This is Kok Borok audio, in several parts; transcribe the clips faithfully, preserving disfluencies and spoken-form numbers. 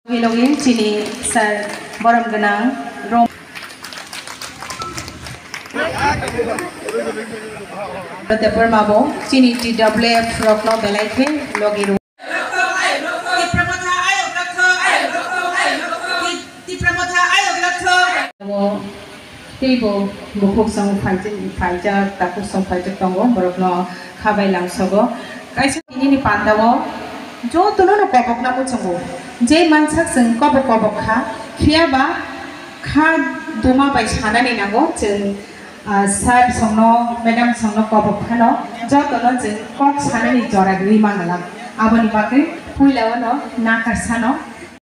Logi logi chini sir borom gwnang rom. Debbarma bo chini T W F rokno belai khe logi rw. Tipra Motha ayok rakho. Tipra Motha ayok rakho. Abo teibo bukhuk song phaijak, phaijak, takhuk song phaijak tongo, borokno khabai langsogo. Kaisa nini pandao jotono no kobokna muchungo. Je mansak chwng kobok kobok kha, phiya ba kha duma bai sanani nango chwng. Ah, sir songno, madam songno kobok phano, jotono chwng kok sanani jora riwi mangala. Aboni bagwi puila ono nakar sano.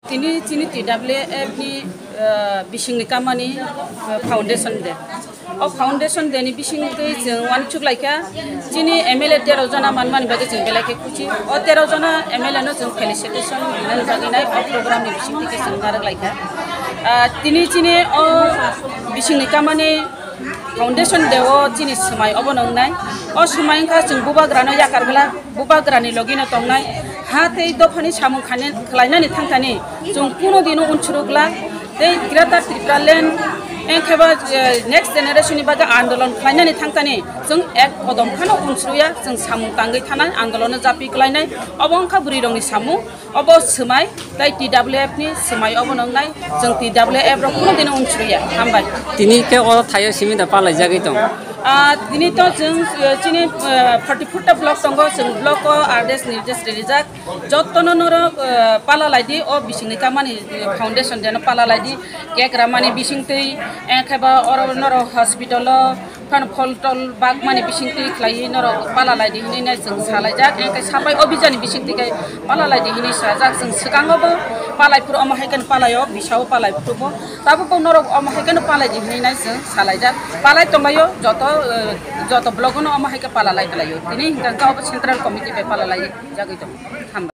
Tini chini T W F ni, ah, bisingni kamani, ah, foundation day. O foundation day ni bisingtwi chwng uansuk laikha, chini M L A tero jona manmani bagwi chwng belai khe khusi. O tero jona M L A no chwng felicitation rinani bagwi nai o program ni bisingtwi khe chwng narwk laikha. Ah, tini chini o bisingni kamani Foundation day o chini swmai obono wngnai. O swmai wngkha chwng bubagrano yakar glak, bubagrani logino tongnai. Ha tei dophani samung khani-, khlainani thangthani chwng kuno dino unsuru glak. Tei Greater Tripura Land, engkheba, eh, next generation ni bagwi andolon khlainani thangthani chwng ek kodom phano unsuruya, chwng samung tangwi thanai, andolono japi klainai. Obo wngkha bwrwirokni samung. Obo swmai tei T W F ni swmai obono wngnai, chwng T W F rok kuno dino unsuriya. Hambai. Tini khe o thaio simi da palaijagwi tong. Ah, tini to chwng, eh, chini, eh, forty four ta block tongo, chwng block o R D S nirdesh rijak. Jottono norok, eh, pala laidi, o bisingni kamani, eh, foundation day no pala laidi, cake ramani bisingtwi, eh, khe ba oro norok hospital o, Phano phol tol bakmani bisingtwi khlaiwi norok pala laidi hinwi nai chwng salaijak, engkhe sapai o bijani bisingtwi khe pala laidi hinwi sajak. Chwng swkango bo palai phuru omo hai kheno palaio, bisao palai phuru bo. Tabuk bo norok omo hai kheno palaidi hinwi nai chwng salaijak. Palai tonglaio joto, eh, joto block-o no omo hai khe pala lai khlaio. Tini hwnkha khe obo central committee bai pala lai jagwi tongo. Hambai.